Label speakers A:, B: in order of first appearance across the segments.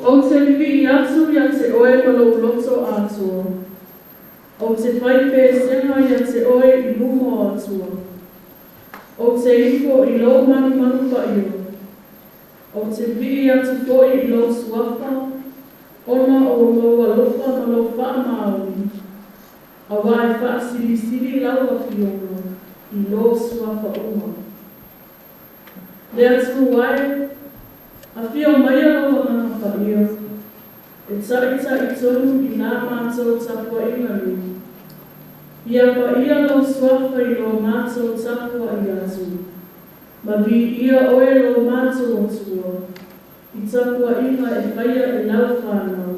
A: Ou te vivii atu ia te Oe ma lou loto atoa. Ou te fai pesega ia te Oe i luma o Atua. Ou te ifo i lou manumanu paia. Ou te vivii atu foi i lou suafa, ona o lou alofa ma lou faamaoni, auā e faasilisili lau Afioga i lo suafa uma. Le Atua e, afio maia lou Agaga Paia, e taitaitonu i la matou tapuaiga nei. Ia paia lou suafa i lo matou tapuai atu, ma viia oe lo matou Atua, i tapuaiga e faia e lau fanau.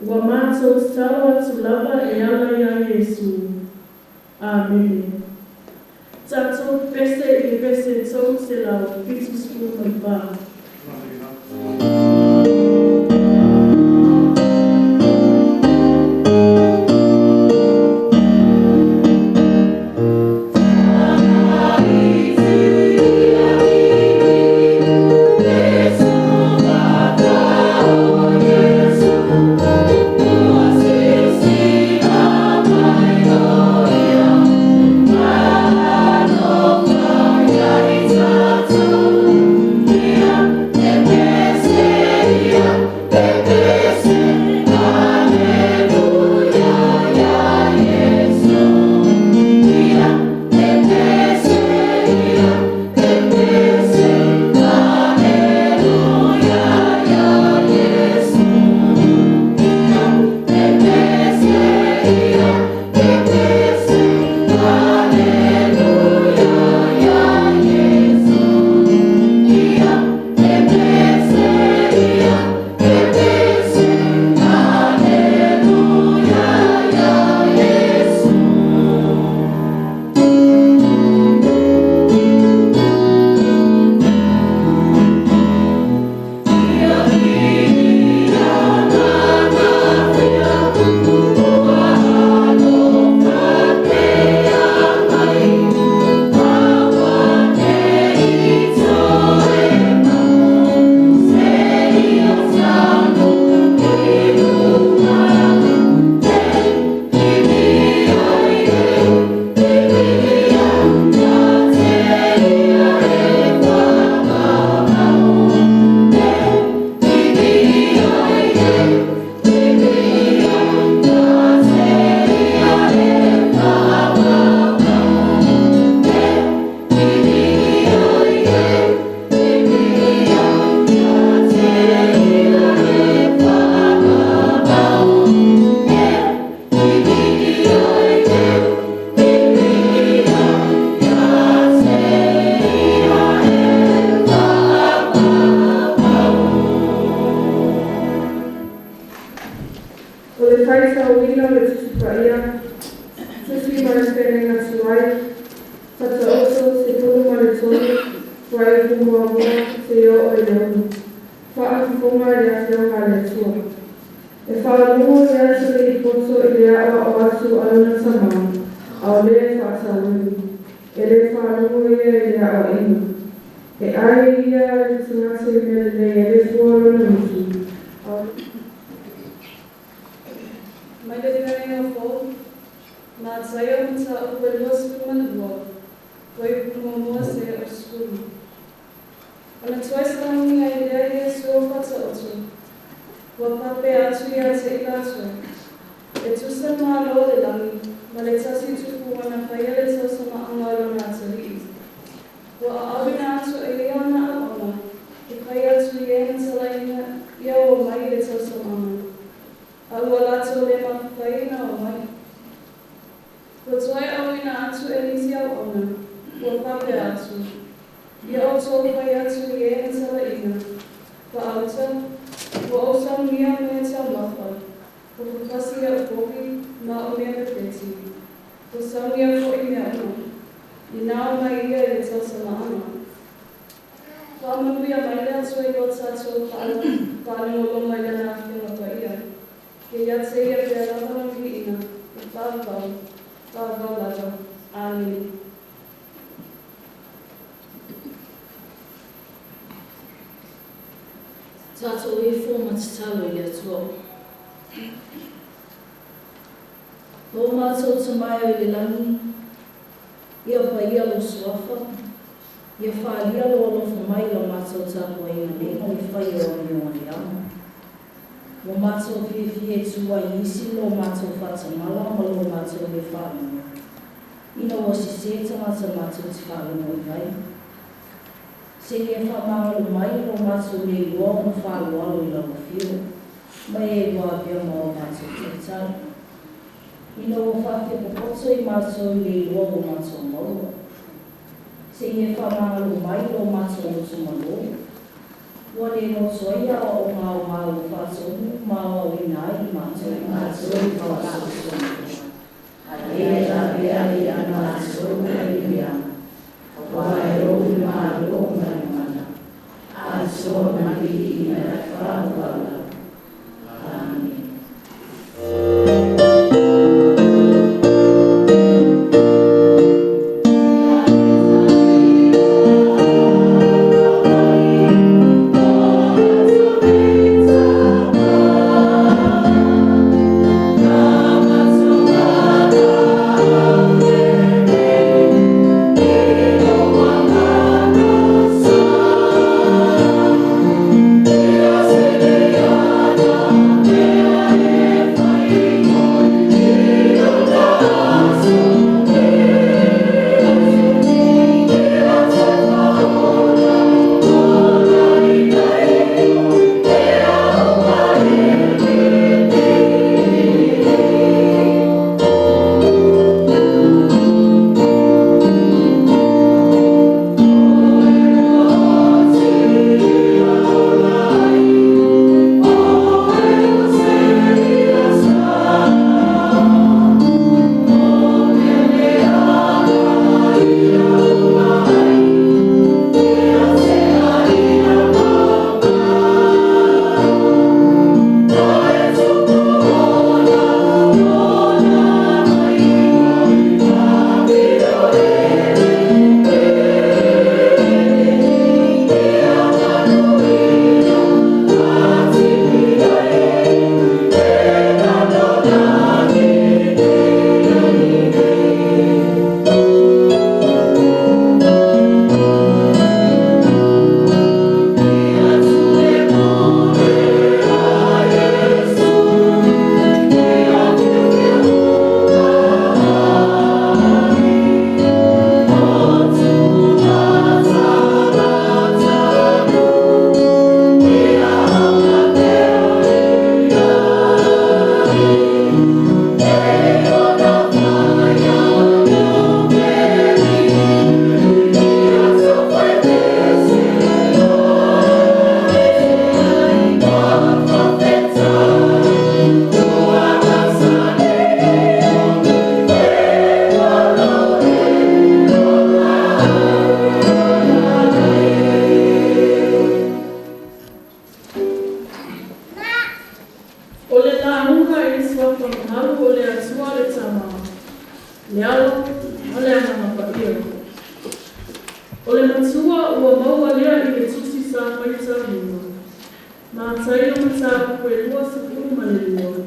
A: Ua matou tatalo atu lava e ala ia Iesu. Amene. Tatou pese i le pese 374.
B: Poto 13, fuaiupu 1 seia oo i le 6. Faafofoga i le Afioga a le Atua. E faalogo le atalii poto i le aʻoaʻo atu a lona tamā, a o lē faatauina. E lē faalogo ia i le aʻoaʻina. E ai ia le tagata i mea lelei e le fua lona gutu, a o
C: Mai le Feagaiga Fou, Mataio mataupu e 22, fuaiupu 1 seia oo i le 10. Ona toe saunia ai lea e Iesu o Faataoto, ua faapea atu ia te i latou, E tusa Malo o le lagi ma le tasi tupu ua na faia le tausamaaga o lona atalii. Ua aauina atu e ia ona auauna e fai atu i e na talaina ia o mai i le tausamaaga, a ua latou le mafai ona o mai. Ua toe auina atu e nisi auauna, ua faapea atu, Ia outou fai atu i e na talaina, Faauta, ua ou saunia mea taumafa, ua fafasi a'u povi ma a'u mea pepeti, ua saunia foi mea uma, inā o mai ia i le tausamaaga. Faamanuia mai le Atua i lo tatou faalogologo i Lana Afioga Paia. Ia ia te Ia pea lava le viiga e faavavau, faavavau lava. Amene.
D: Tatou ifo ma tatalo i le Atua. Lo matou Tama e i le lagi, ia paia lou Suafa, ia faaalia lou alofa mai i la matou tapuaiga nei ma le faia o amio aniau. Ua matou fiafia e tu ai isi lo matou faatamala ma lo matou le faalogo, ina ua sesē tagata matou te faalogo i ai. Seia faamagalo mai lo matou le iloa ona faaaloalo i lau Afio, ma e ua avea ma o matou taitai. Ina ua faafiapopoto i matou i le iloa ua matou maua. Seia faamagalo mai lo matou loto malo, ua le loto ai aoaoga aoga ua faatonu ma aoaoina ai i matou.
E: Matou i faasoasoa a e lavea ia matou mai le aua e ou le Malo ma le mana, atoa ma le viiga e faavavau lava. Amene.
A: O le matua ua maua lea i le tusi sa faitauina. Mataio mataupu e 22,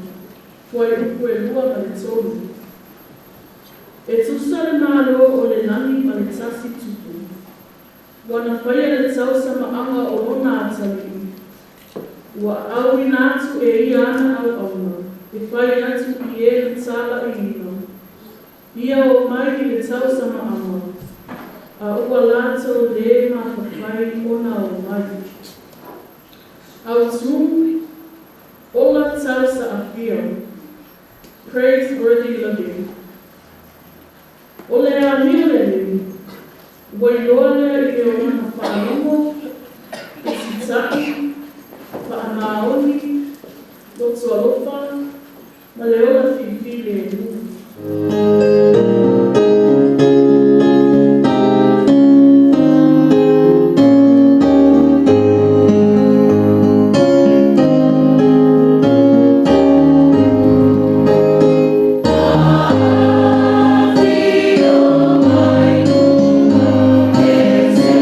A: fuaiupu e 2 ma le 3. E tusa le Malo o le lagi ma le tasi tupu. Ua na faia le tausamaaga o lona atalii. Ua auina atu e ia ana auauna, e fai atu i e na talaiina. Ia o mai i le tausamaaga, a ua latou lē mafaufai ona o mai. Autū, ola tausaafia. Praiseworthy living. O le amio lenei, ua iloa lea i le olaga faalogo, usita'i, faamaoni, loto alofa, ma le ola filifilemu.
E: Afio mai luma e te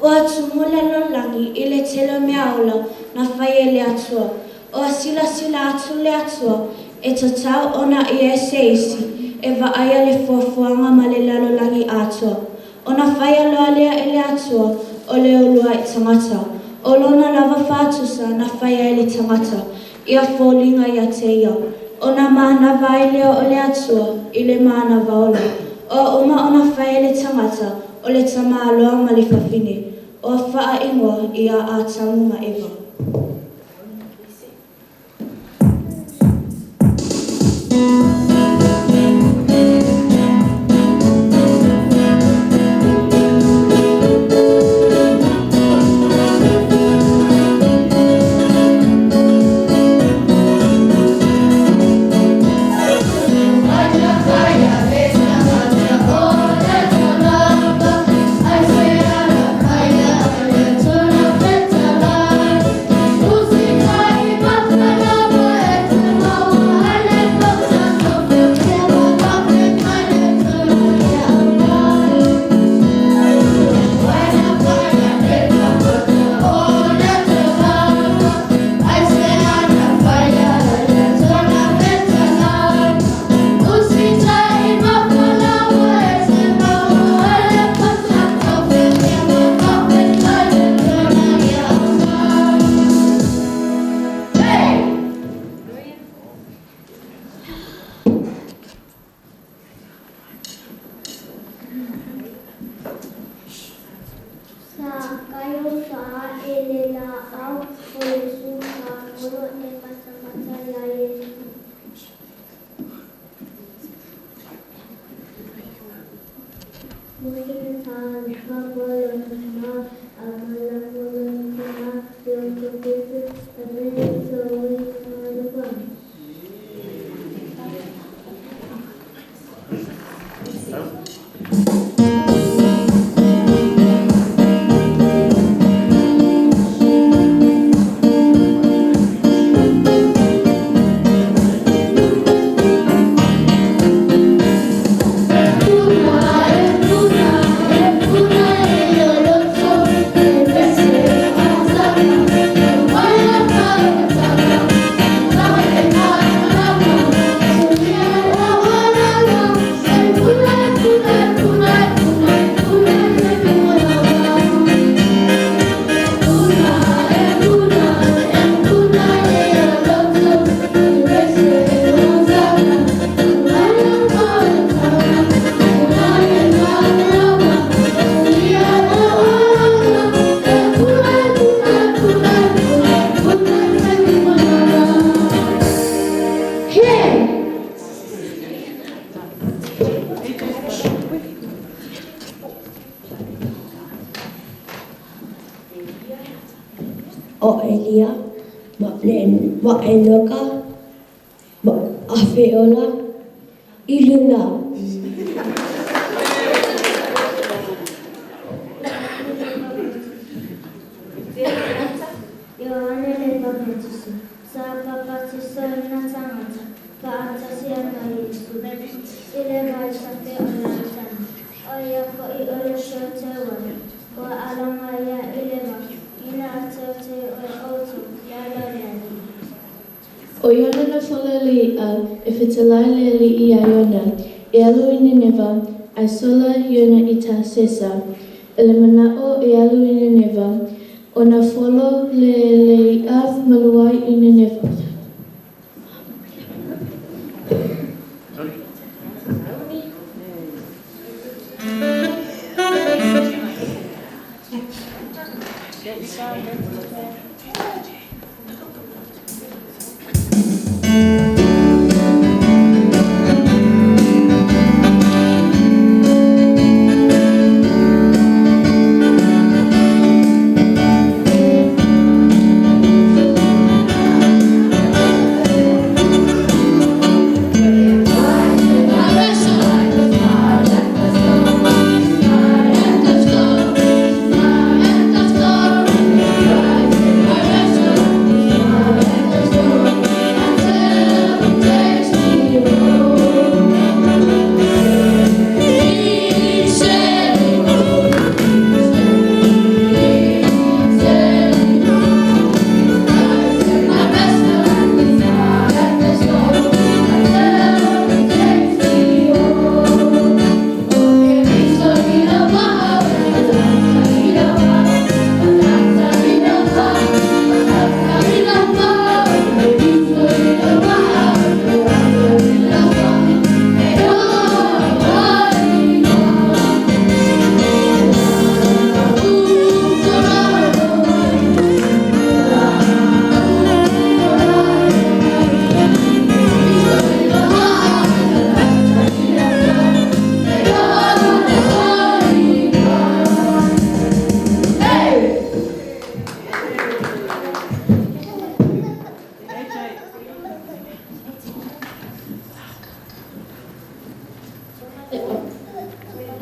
F: Ua tumu le lalolagi i le tele o meaola na faia e le Atua. Ua silasila atu le Atua e tatau ona i ai se isi e vaaia le fuafuaga ma le lalolagi atoa. Ona faia loa lea e le Atua o le uluai tagata. O lona lava faatusa na faia ai le tagata, ia foliga ia te ia. Ona manava ai lea o le Atua i le manava ola. Ua uma ona faia le tagata o le tamaloa ma le fafine. Ua faaigoa ia Atamu ma Eva.
G: Sa Kaio faaee le laau o le sukamolo e matamata iā Iesu. Mose sa alofa mo lona ma a malama lona tina Iokepetu e mele sa oi alofa.
F: ʻO ʻElia ma ʻEnoka ma Afeola i luna.
G: Ioane le Papatiso. Sa papatisoina tagata faatasi ai ma Iesu i le vaitafe o Ioritana. O ia foʻi o le Teuteuina ua alaga ia i le va, ina a teuteu ai outou i le ala o le Alii.
H: ʻO Iona na folo le iʻa, e fetelai le Alii iā Iona, e alu i Nineva, ae sola Iona i Tasesa. I le manaʻo e alu i Nineva, ona folo lea e le iʻa malu ai i Nineva.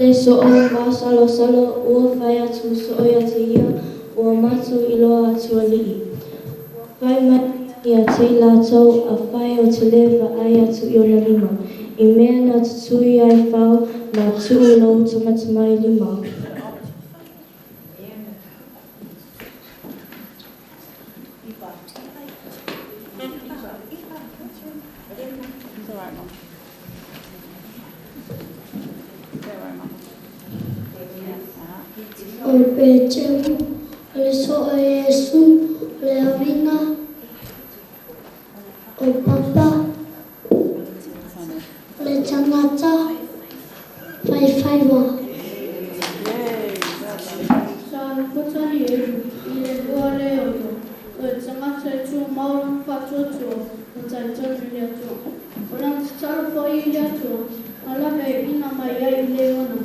F: Le soo masalosalo ua fai atu soo ia te ia, ua matou iloa atu Alii. Ua fai mai ia te i latou, afai ou te le vaai atu i ona lima, i mea na tutui ai fao, ma tuu lou tamatamailima.
G: O le Peteru, o le soo o Iesu, o le Avina, o le Papa, o le tagata faifaiva.
I: Sa Nukutani i le 26, o le tagata e tumau lona faatuatua ma talitonu i le Atua. O lana tatalo foi i le Atua, na laveaiina mai ai i le ona.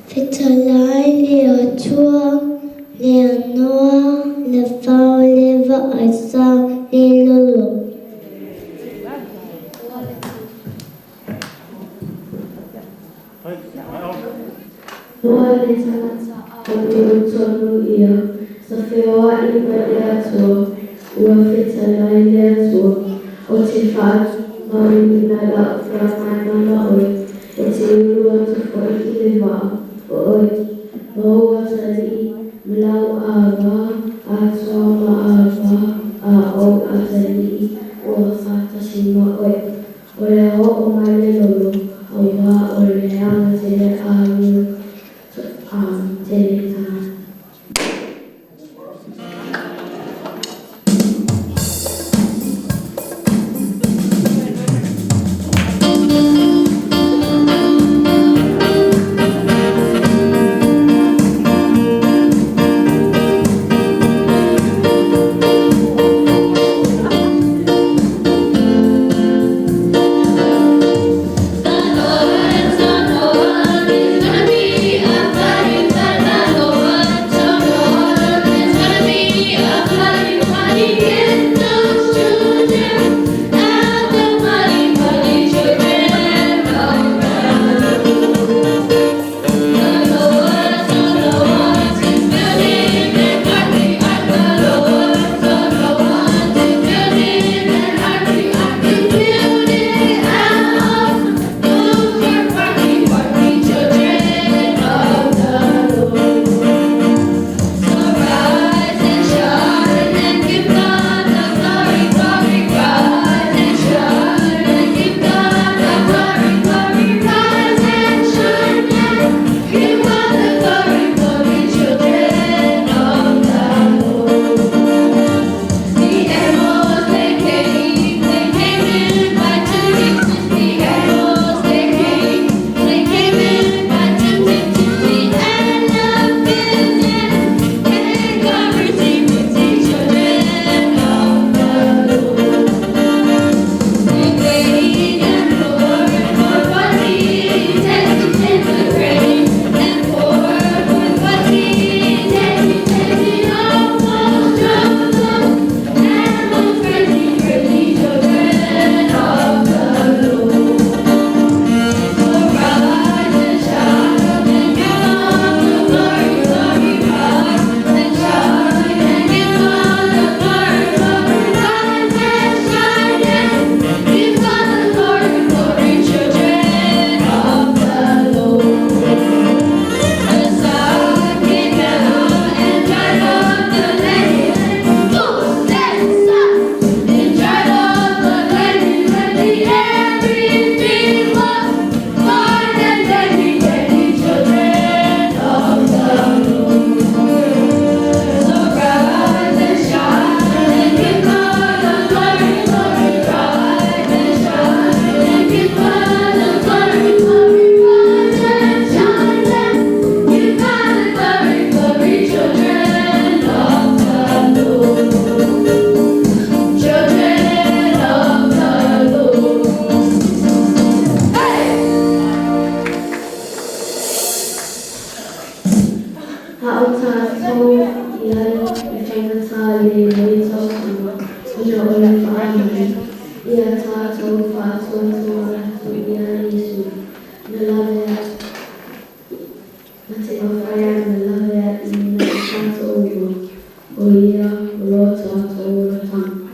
I: Fetalai le Atua, le Anoa, le Fao, le Vaai Sa, le Lolo.
H: Noa le tagata a'otonu ia, sa feoa'i ma le Atua, ua fetalai le Atua, ou te faatumauina la'u feagaga ma oe, e te ulu atu foi i le vaa o oe, ma ou atalii, ma lau ava atoa ma ava a ou atalii ua faatasi ma oe. O le a oo mai le lolo, auā o le leaga tele a le toatele tagata. A o tatou i ai i faigata lenei tausaga ona o le faamai, ia tatou faatuatua atu ia Iesu, na lavea na te mafai ona laveaiina i tatou uma, o Ia o lo tatou olataga.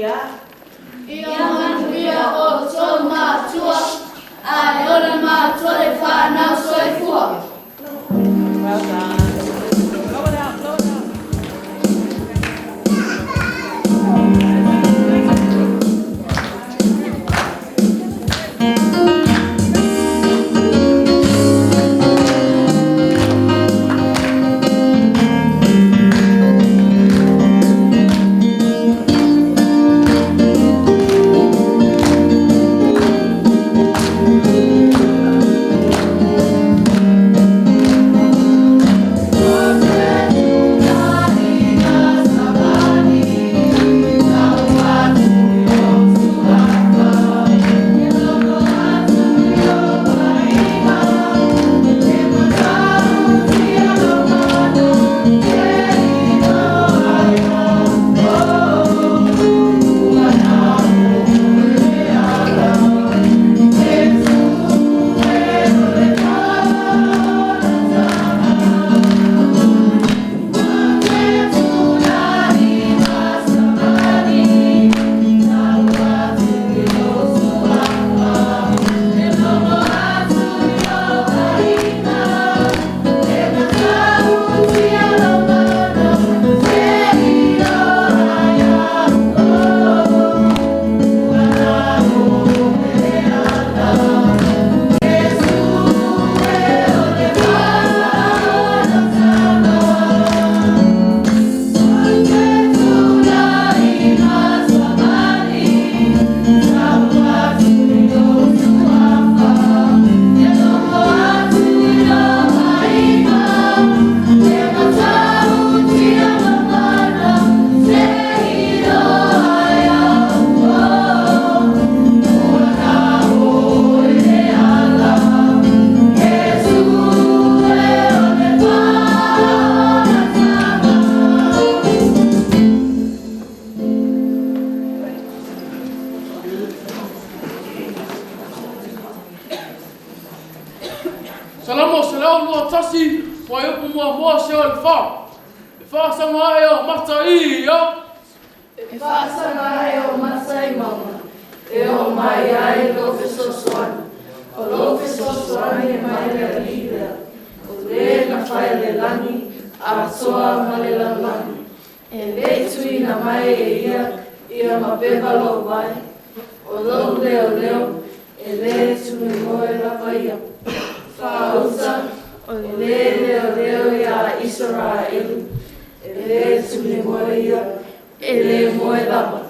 E: Ia.
I: Ia manuia outou matua, ae ola matua le fanau soifua.
E: Well done. Blow it out, blow it out.
J: Salamo 121, fuaiupu muamua seia o le 4. E faasaga ae o mata i ia.
B: E faasaga ae ou mata i mauga, e oo mai ai lou fesoasoani. O lou fesoasoani e mai le Alii lea, o le na faia le lagi atoa ma le lalolagi. E lē i tuuina mai e ia ia mapeva lou vae, o lou leoleo e lē tunumoe lava ia. Faauta, o le leoleo iā Isaraelu, e lē tunumoe ia, e lē moe lava.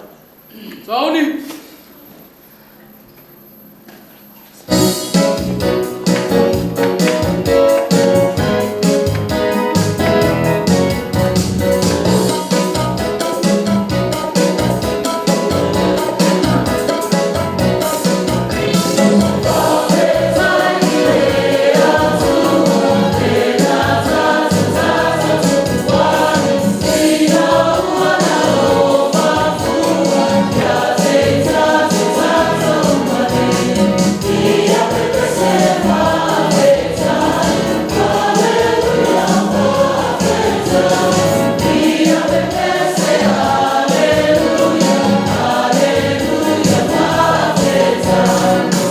J: Sauni!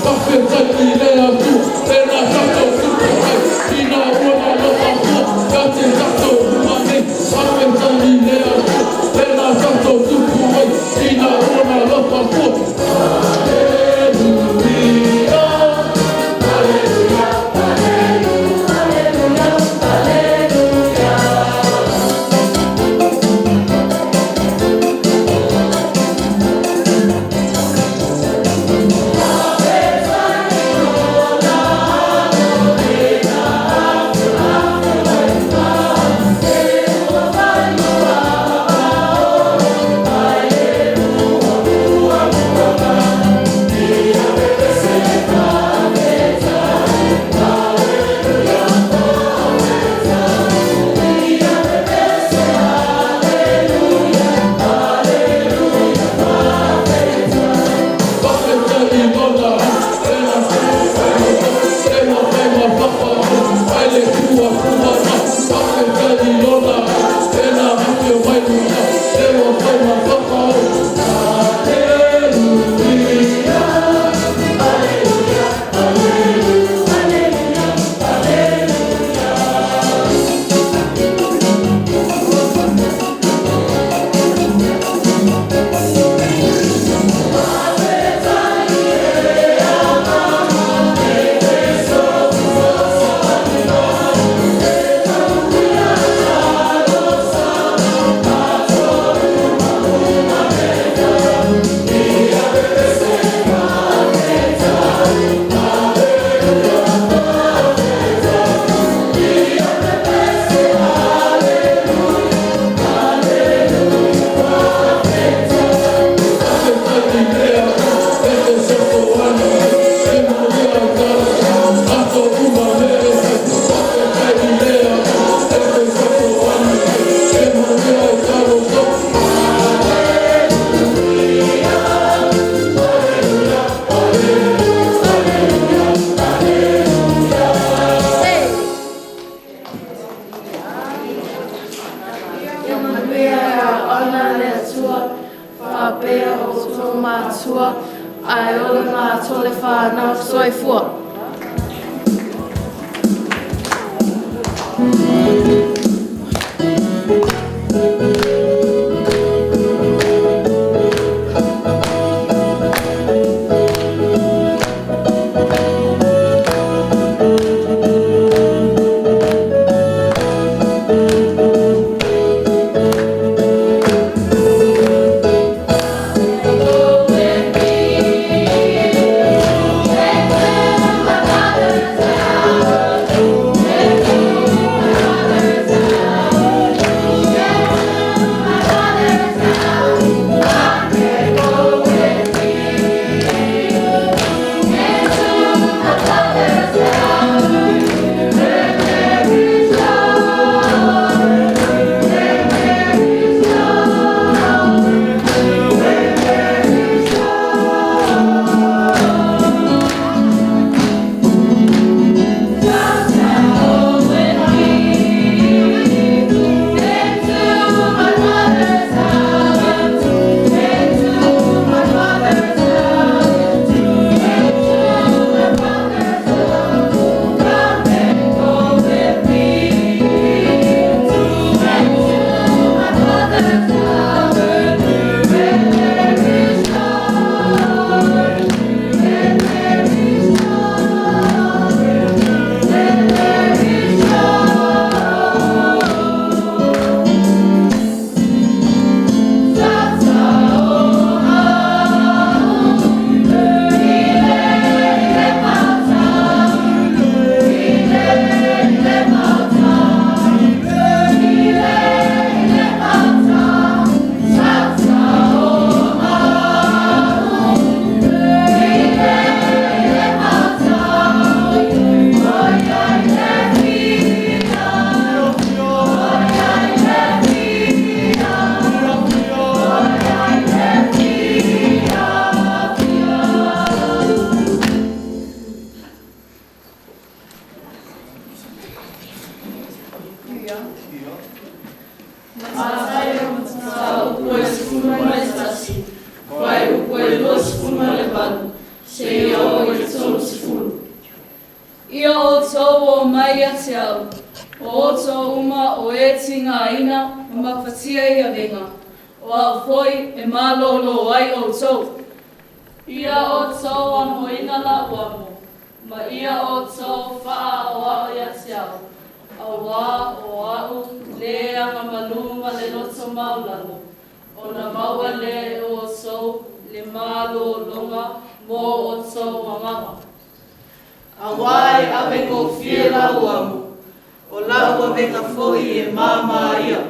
J: Faafetai i le Atua le na tatou tupu ai ina ua alofa fua ia te tatou uma nei. Faafetai i le Atua le na tatou tupu ai ina ua alofa fua. Aleluia, aleluia, aleluia, aleluia.
K: Faapea outou matua, ae ola matou le fanau. Soifua.
L: Mataio mataupu e 11, fuaiupu e 28, seia oo i le 30. Ia outou oo mai ia te au, o outou uma o e tigaina ma mafatia i avega, o au foi e malōlō ai outou. Ia outou amoina la'u amo, ma ia outou faaaoao ia te au, auā o a'u le agamalū ma le loto maualalo, ona maua lea e outou le malōlōga mo outou agaga.
M: Auā e avegofie la'u amo, o la'u avega foi e māmā ia.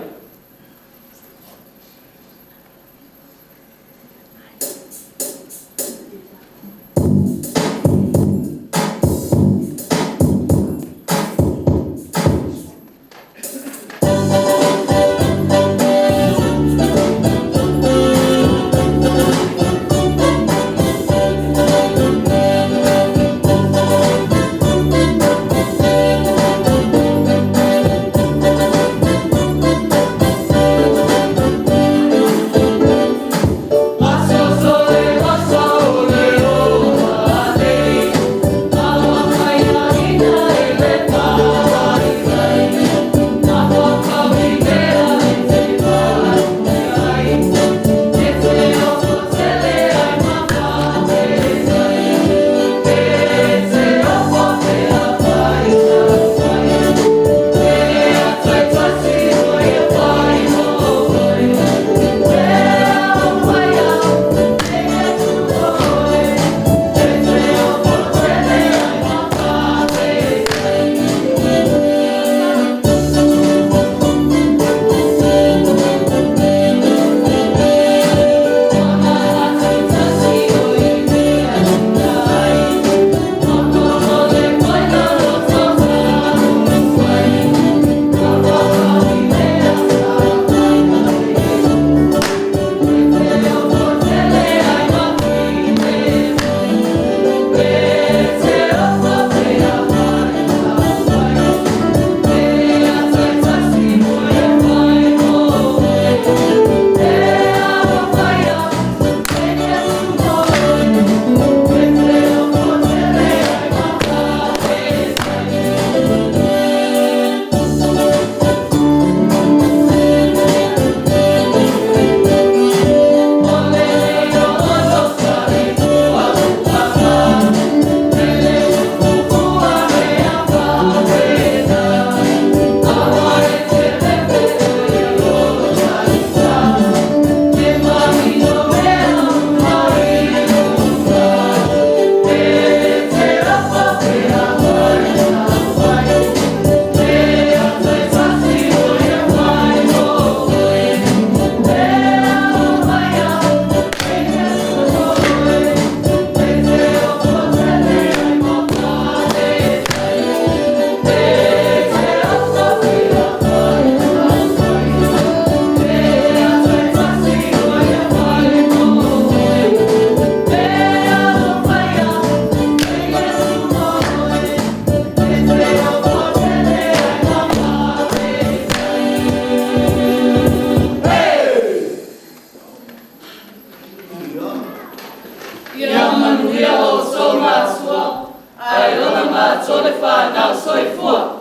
L: Manuia outou matua, ae ola matou le fanau. Soifua.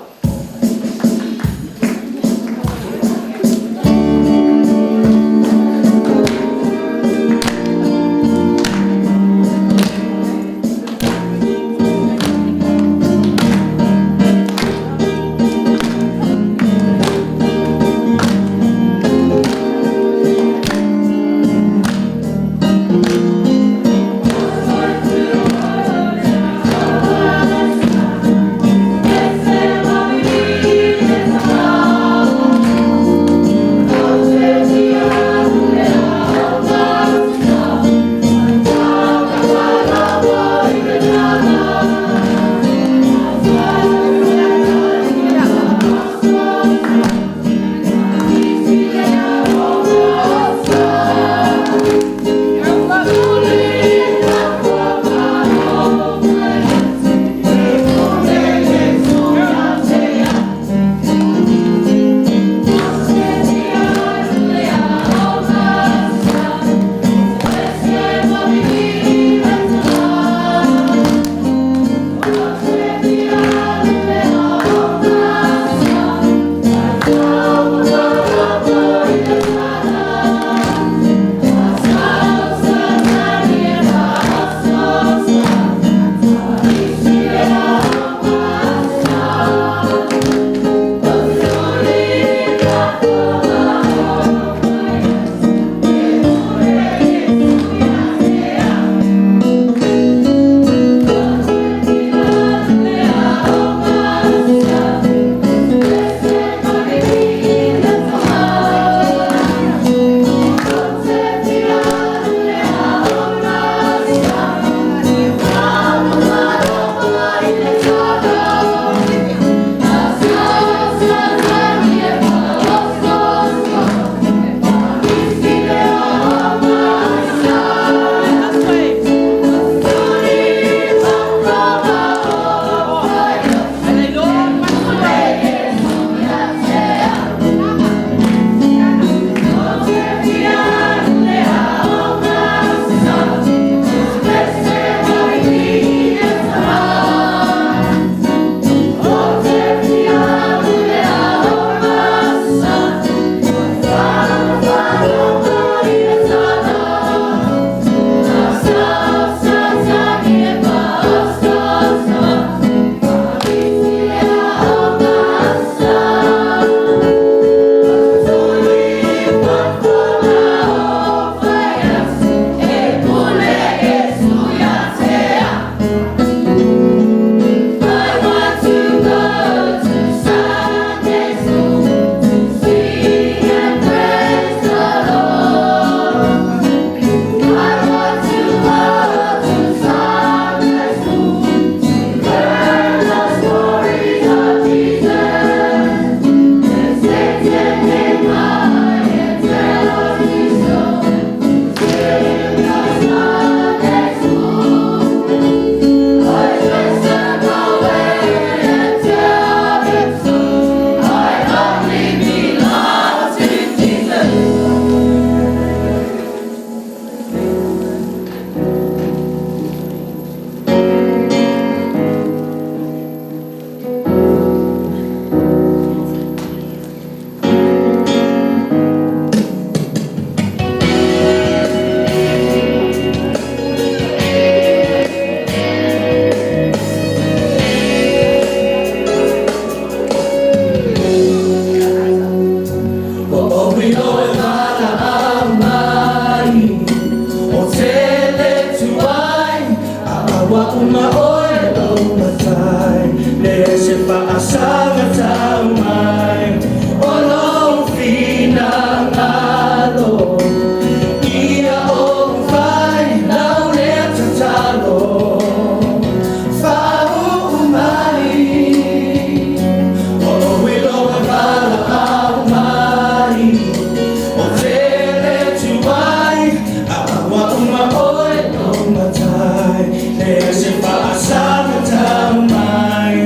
N: Se faasaga tau mai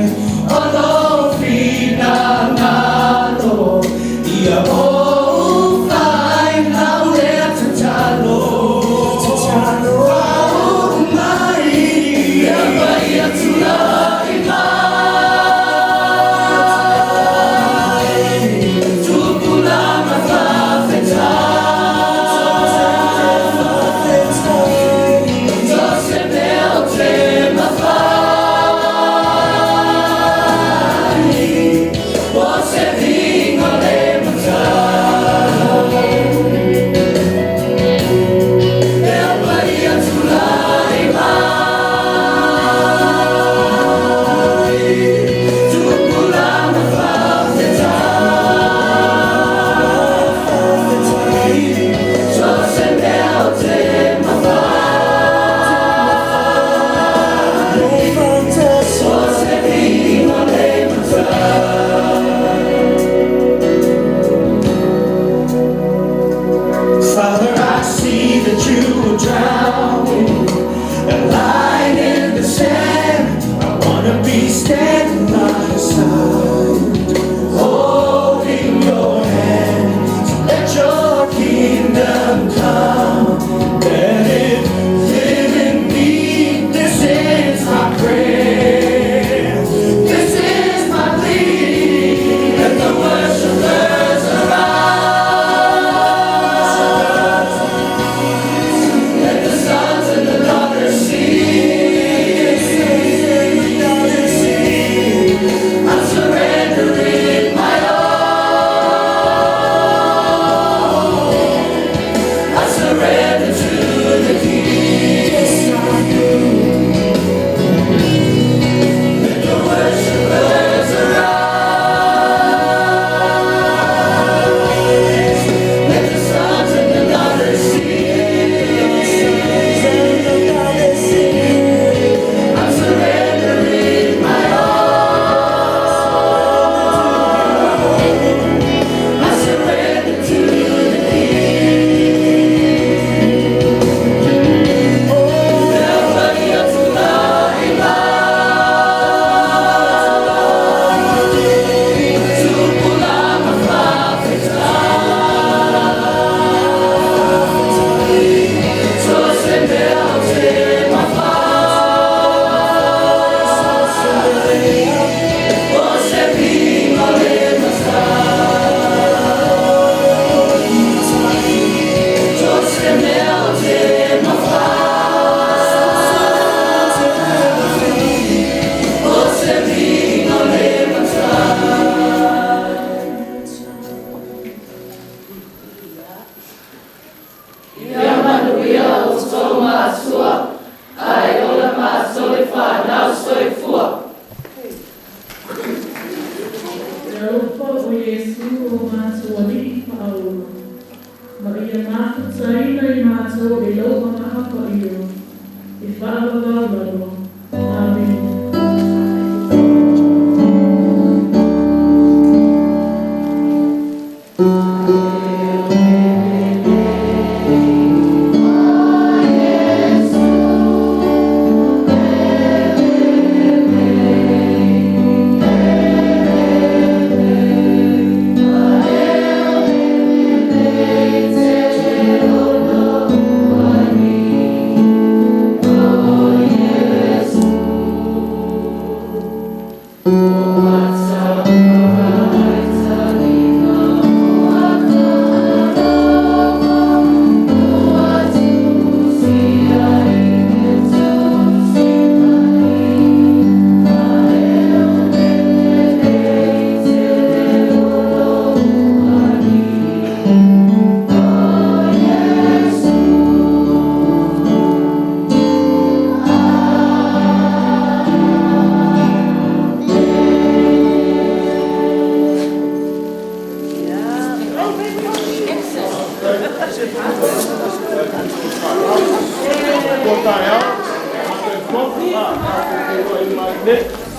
N: o lou
A: lou Agaga Paia e faavavau lava. Amene.